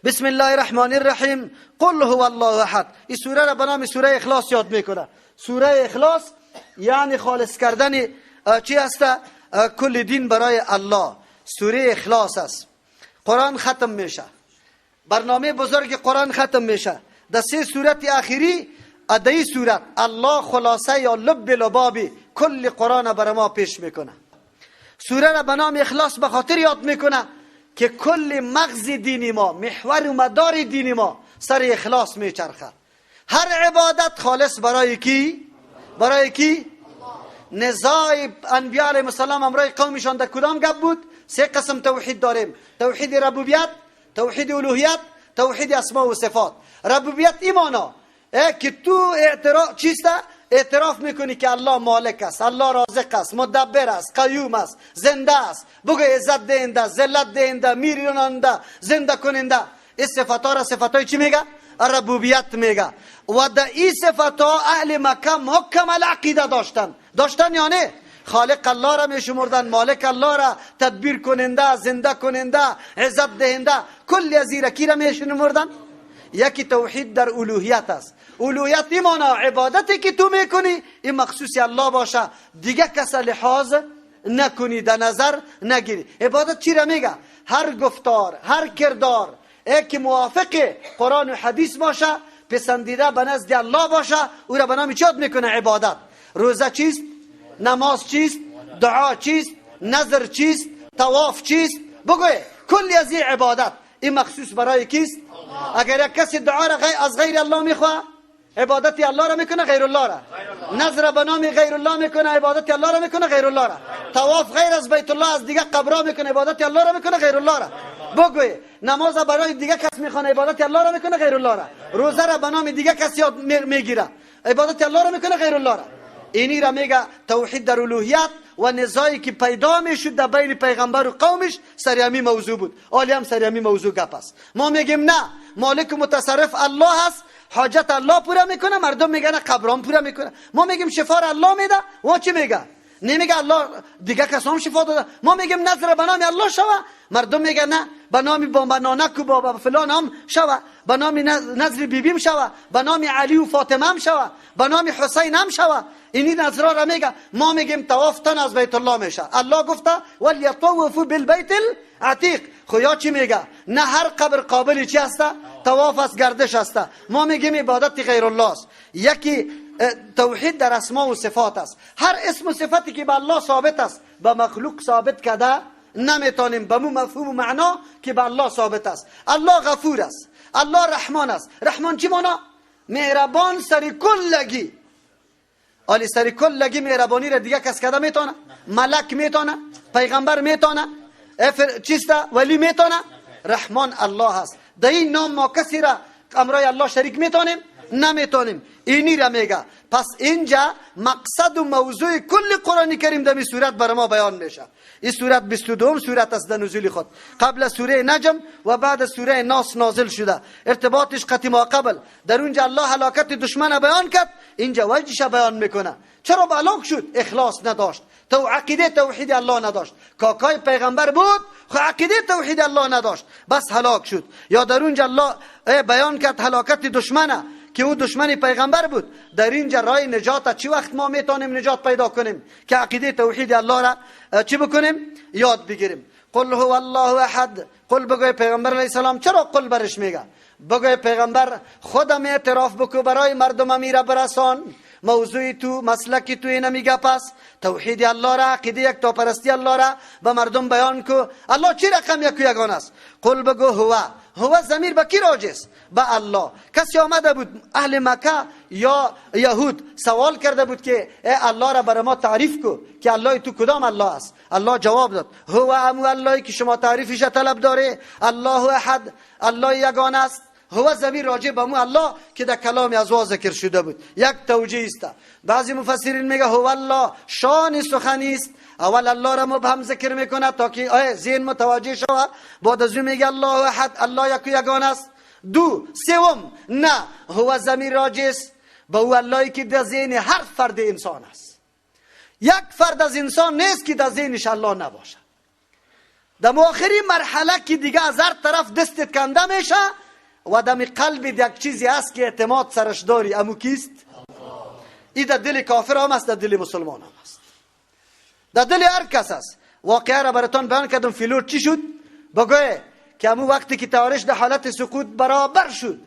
بسم الله الرحمن الرحیم. قل هو الله احد. این سوره را به نام سوره اخلاص یاد میکنه. سوره اخلاص یعنی خالص کردن چی است؟ کل دین برای الله. سوره اخلاص است. قرآن ختم میشه، برنامه بزرگ قرآن ختم میشه در سه سورت اخیری. ادای سورت الله خلاصه یا لب لبابی کل قرآن بر ما پیش میکنه. سوره را به نام اخلاص به خاطر یاد میکنه که کل مغز دینی ما، محور و مدار دینی ما سر اخلاص میچرخه. هر عبادت خالص برای کی؟ برای کی؟ نزاع انبیاء علیهم السلام امرای قومشان در کدام گپ بود؟ سه قسم توحید داریم: توحید ربوبیت، توحید الوهیت، توحید اسماء و صفات. ربوبیت ایمانا که تو اعتراف چیست؟ اعتراف میکنی که الله مالک است، الله رازق است، مدبر است، قیوم است، زنده است، بگو عزت دهنده، ذلت دهنده، میراننده، زنده کننده. این صفات را صفاتای چی میگه؟ ربوبیت میگه. و در این صفات ها اهل مکه مکمل عقیده داشتن. داشتن یعنی خالق الله را میشمردن، مالک الله را، تدبیر کننده، زنده کننده، عزت دهنده، کل از کی را میشمردن؟ یکی توحید در الوهیت است. الوهیت ایمانا عبادتی که تو میکنی این مخصوص الله باشه، دیگه کس لحاظ نکنی، در نظر نگیری. عبادت چی را میگه؟ هر گفتار، هر کردار که موافق قرآن و حدیث باشه، پسندیده به نزد الله باشه، او را به نام چی یاد میکنه؟ عبادت. روزه چیست؟ نماز چیست؟ دعا چیست؟ نظر چیست؟ طواف چیست؟ بگوی کلی از این عبادت این مخصوص برای کیست؟ اگر یک کسی دعا را از غیر الله میخواه، عبادت الله را میکنه، غیر الله را. نظر به نام غیر الله میکنه، عبادت الله را میکنه، غیر الله را. طواف غیر از بیت الله از دیگه قبرها میکنه، عبادت الله را میکنه، غیر الله را. بگوی نماز برای دیگه کس میخوانه، عبادت الله را میکنه، غیر الله را. روزه را به نام دیگه کس یاد میگیره، عبادت الله را میکنه، غیر الله را. اینی را میگه توحید در الوهیت. و نزاعی که پیدا میشد در بین پیغمبر و قومش سر همی موضوع بود. آلی هم سر همی موضوع گپ است. ما میگیم نه، مالک و متصرف الله است، حاجت الله پوره میکنه، مردم میگن قبران پوره میکنه. ما میگیم شفا را الله میده، و چی میگه؟ نمیگه الله دیگه کسام شفا داده. ما میگیم نظر به نام الله شوه، مردم میگن نه، به نام بابا نانک و بابا فلان هم شوه، به نام نظر بیبیم شوه، به نام علی و فاطمه هم شوه، به نام حسین هم شوه. اینی نظرها را میگه. ما میگیم طواف تن از بیت الله میشه. الله گفته ولیطوفوا بالبیت العتیق. خو یا چی میگه؟ نه هر قبر قابل چی هسته؟ طواف است، گردش هسته. ما میگیم عبادت غیر الله است. یکی توحید در اسماء و صفات است. هر اسم و صفتی که به الله ثابت است به مخلوق ثابت کرده نمیتونیم، به مو مفهوم و معنا که به الله ثابت است. الله غفور است، الله رحمان است. رحمان چی معنا؟ مهربان سر کلگی. آلی سر کلگی مهربانی را دیگه کس کرده میتونه؟ ملک میتونه؟ پیغمبر میتونه؟ چیست؟ ولی میتونه؟ رحمان الله است. در این نام ما کسی را امرای الله شریک میتونیم؟ نمیتونیم. اینی را میگه. پس اینجا مقصد و موضوع کل قرآن کریم در این سورت بر ما بیان میشه. این سورت 22 سورت است در نزول خود، قبل سوره نجم و بعد سوره ناس نازل شده. ارتباطش قطعی ما قبل. در اونجا الله هلاکت دشمن بیان کرد، اینجا وجهش بیان میکنه. چرا هلاک شد؟ اخلاص نداشت، تو عقیده توحید الله نداشت. کاکای پیغمبر بود، خو عقیده توحید الله نداشت، بس هلاک شد. یا در اونجا الله بیان کرد هلاکت دشمنه که او دشمن پیغمبر بود. در اینجا رای نجات چی وقت ما میتونیم نجات پیدا کنیم؟ که عقیده توحید الله را چی بکنیم؟ یاد بگیریم. قل هو الله احد. قل بگوی پیغمبر علیه السلام. چرا قل برش میگه؟ بگوی پیغمبر خودم اعتراف بکو برای مردم میره برسان موضوع تو، مسلک تو اینمی گپ است. توحید الله را، عقیده یک تا پرستی الله را به مردم بیان کو. الله چی رقم یک و یگان است؟ قل بگو هو. هو ضمیر به کی راجع است؟ به الله. کسی آمده بود اهل مکه یا یهود سوال کرده بود که ای الله را برای ما تعریف کو که الله تو کدام الله است؟ الله جواب داد هو امو اللهی که شما تعریفش طلب داره، الله احد، الله یگان است. هو ضمیر راجع به مو الله که در کلام از وا ذکر شده بود. یک توجیه است. بعضی مفسرین میگه هو الله شان سخنی است. اول الله را مبهم ذکر میکنه تا که آیه ذهن متوجه شود. بعد از اون میگه الله احد، الله یک یگان است. دو سوم نه، هو ضمیر راجع است به او اللهی که در ذهن هر فرد انسان است. یک فرد از انسان نیست که در ذهنش الله نباشه. در آخری مرحله که دیگه از هر طرف دستت کنده میشه و دم قلب یک چیزی هست که اعتماد سرش داری، امو کیست؟ ای در دل کافر هم است، در دل مسلمان هم است، در دل هر کس است. واقعه را براتان بیان کردم. فیلور چی شد؟ بگوه که امو وقتی که تارش در حالت سقوط برابر شد،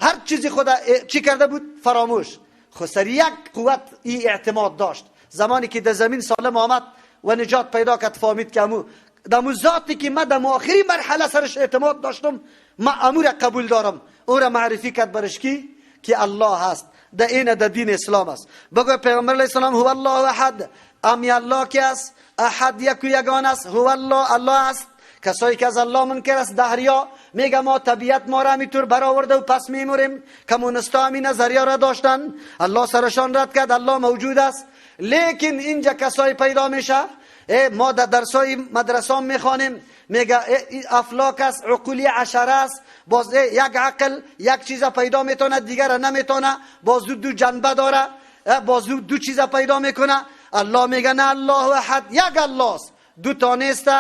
هر چیزی خدا چی کرده بود؟ فراموش. خو سر یک قوت ای اعتماد داشت. زمانی که در زمین سالم آمد و نجات پیدا کرد، فهمید که امو دمو ذاتی که من در آخری مرحله سرش اعتماد داشتم، ما امو را قبول دارم. او را معرفی کرد برش کی؟ که الله هست. در این در دین اسلام است. بگو پیغمبر علیه السلام هو الله احد، امی الله که است، احد یک و یگان است، هو الله، الله است. کسایی که از الله منکر است، دهریا میگه ما طبیعت ما را همیطور برآورده و پس میموریم. کمونستا همین نظریه را داشتن، الله سرشان رد کرد، الله موجود است. لیکن اینجا کسایی پیدا میشه، ما در درسای مدرسه میخوانیم، میگه افلاک است، عقولی عشره است، باز یک عقل یک چیز پیدا میتونه دیگر را نمیتونه، باز دو جنبه داره، باز دو چیز پیدا میکنه. الله میگه نه، الله احد، یک الله است، دو تا نیست،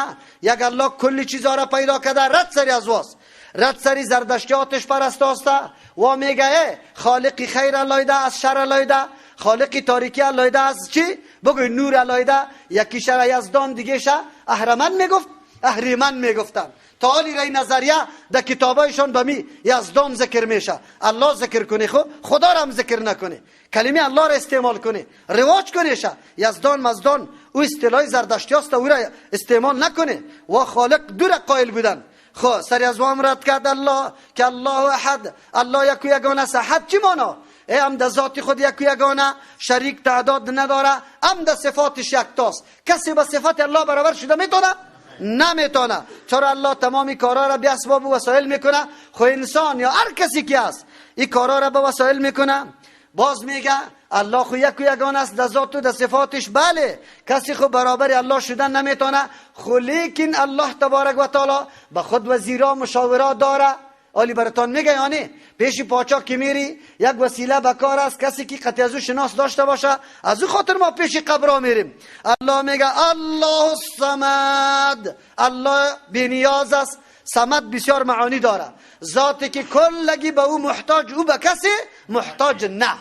یک الله کلی چیزها را پیدا کرده. رد سری از واست، رد سری زردشتی آتش پرست است و میگه خالقی خیر علایده از شر علایده، خالقی تاریکی علایده از چی؟ بگوی نور علایده. یکی شر یزدان، دیگه شه اهرمن میگفت، اهریمن میگفتن. تا حالی رای نظریه در کتابایشان به می یزدان ذکر میشه. الله ذکر کنه، خو خدا را هم ذکر نکنه، کلمه الله را استعمال کنه، رواج کنه شه. یزدان مزدان او اصطلاح زردشتی است، او را استعمال نکنه. و خالق دو را قائل بودن. خو سری از وام رد کرد الله که الله احد، الله یک و یگانه است. احد چی مانا؟ ای هم در ذات خود یک و یگانه، شریک تعداد نداره، هم در صفاتش یکتاست. کسی به صفات الله برابر شده میتونه؟ نمیتونه. چرا الله تمامی کارا را به اسباب و وسایل میکنه؟ خو انسان یا هر کسی که است این کارا را به وسایل میکنه. باز میگه الله خو یک و یگانه است در ذات و در صفاتش، بله کسی خو برابر الله شدن نمیتونه، خو لیکن الله تبارک و تعالی به خود وزیرا مشاورا داره. آلی براتان میگه یعنی پیش پاچا که میری یک وسیله بکار است، کسی که قطعی از او شناس داشته باشه، از او خاطر ما پیش قبر میریم. الله میگه الله الصمد، الله بی نیاز است. صمد بسیار معانی داره، ذاتی که کلگی به او محتاج، او به کسی محتاج نه،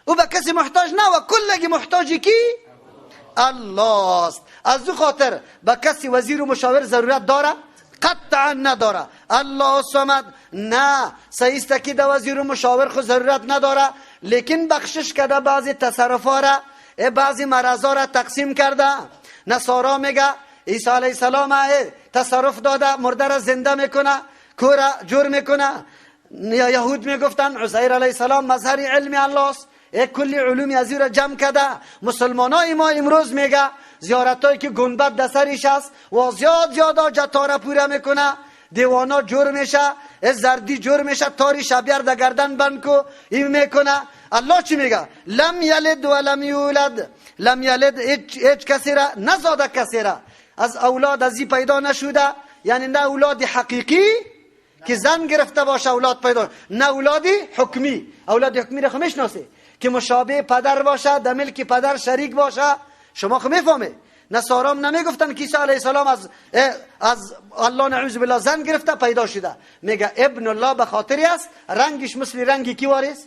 او به کسی محتاج نه و کلگی محتاجی کی؟ الله است. از او خاطر به کسی وزیر و مشاور ضرورت داره؟ قطعا نداره. الله الصمد نه، صحیح که در وزیر و مشاور خو ضرورت نداره، لیکن بخشش کرده بعضی تصرفا را، بعضی مرضا را تقسیم کرده. نصارا میگه عیسی علیه السلام تصرف داده، مرده را زنده میکنه، کور جور میکنه. یهود میگفتن عزیر علیه السلام مظهر علم الله است، کلی علوم از را جمع کرده. مسلمانای ما امروز میگه زیارتایی که گنبد در سرش است و زیاد زیاد جتاره پوره میکنه، دیوانا جور میشه، زردی جور میشه، تاری شبیر در گردن بند کو این میکنه. الله چی میگه؟ لم یلد ولم یولد. لم یلد هیچ کسی را نزاده، کسی را از اولاد از پیدا نشده، یعنی نه اولاد حقیقی که زن گرفته باشه اولاد پیدا، نه اولادی حکمی. اولاد حکمی را خو میشناسی که مشابه پدر باشه، در ملک پدر شریک باشه. شما خو میفهمی نصارام نمیگفتن که عیسی علیه السلام از الله نعوذ بالله زن گرفته پیدا شده. میگه ابن الله به خاطری است رنگش مثل رنگ کی وارث،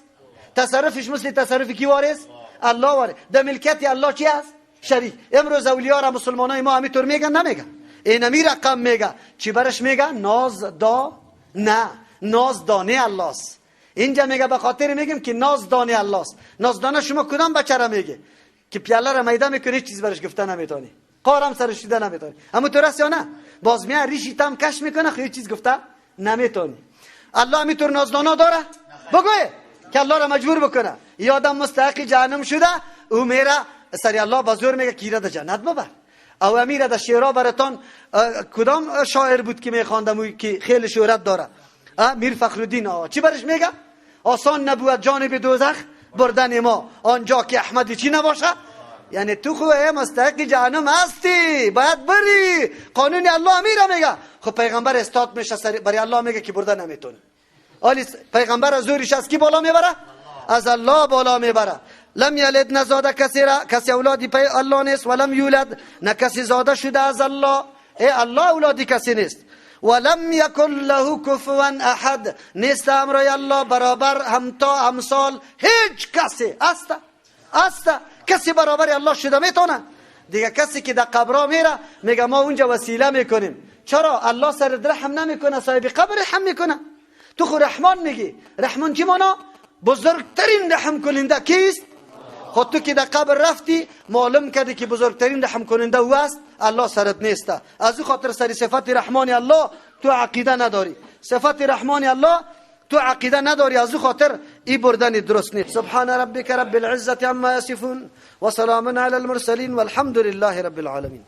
تصرفش مثل تصرف کی وارث؟ الله وارث. در ملکیت الله چی است؟ شریک. امروز اولیا را مسلمانای ما همینطور میگن؟ نمیگن. اینمی رقم میگه چی برش میگه؟ ناز دا نه، ناز دانه الله است. اینجا میگه به خاطر میگیم که ناز دانه الله است. ناز دانه شما کدام بچه را میگه که پیاله را میده میکنه، هیچ چیز برش گفته نمیتونی، قارم سرش شده نمیتونی. اما تو راست یا نه؟ باز میاد ریشی تام کش میکنه، خو هیچ چیز گفته نمیتونی. الله همینطور نازدانا داره؟ بگوی که الله را مجبور بکنه. یه آدم مستحق جهنم شده، او میره سری الله با زور میگه کیره در جنت ببر. او امیره در شعرها براتان کدام شاعر بود که میخواندم که خیلی شهرت داره؟ میر فخرالدین. چی برش میگه؟ آسان نبود جانب دوزخ بردن ما، آنجا که احمد چی نباشه. یعنی تو خو مستحق جهنم هستی، باید بری. قانون الله میره میگه. خب پیغمبر استاد میشه برای الله میگه که برده نمیتونه. آلی پیغمبر از زورش از کی بالا میبره؟ از الله بالا میبره. لم یلد نزاده کسی را، کسی اولادی پی الله نیست، ولم یولد نه کسی زاده شده از الله. ای الله اولادی کسی نیست. ولم یکن له کفوا احد، نیست امرای الله برابر، همتا، همسال هیچ کسی. است است کسی برابر الله شده میتونه؟ دیگه کسی که در قبرا میره میگه ما اونجا وسیله میکنیم. چرا؟ الله سر رحم نمیکنه، صاحب قبر رحم میکنه. تو خو رحمان میگی، رحمان چی مانا؟ بزرگترین رحم کننده کیست؟ خود تو که در قبر رفتی معلوم کردی که بزرگترین رحم کننده او است، الله سرت نیست. از او خاطر سر صفت رحمان الله تو عقیده نداری، صفت رحمان الله تو عقیده نداری، از او خاطر ای بردن درست نیست. سبحان ربک رب العزة عما یصفون و سلام علی المرسلین والحمد لله رب العالمین.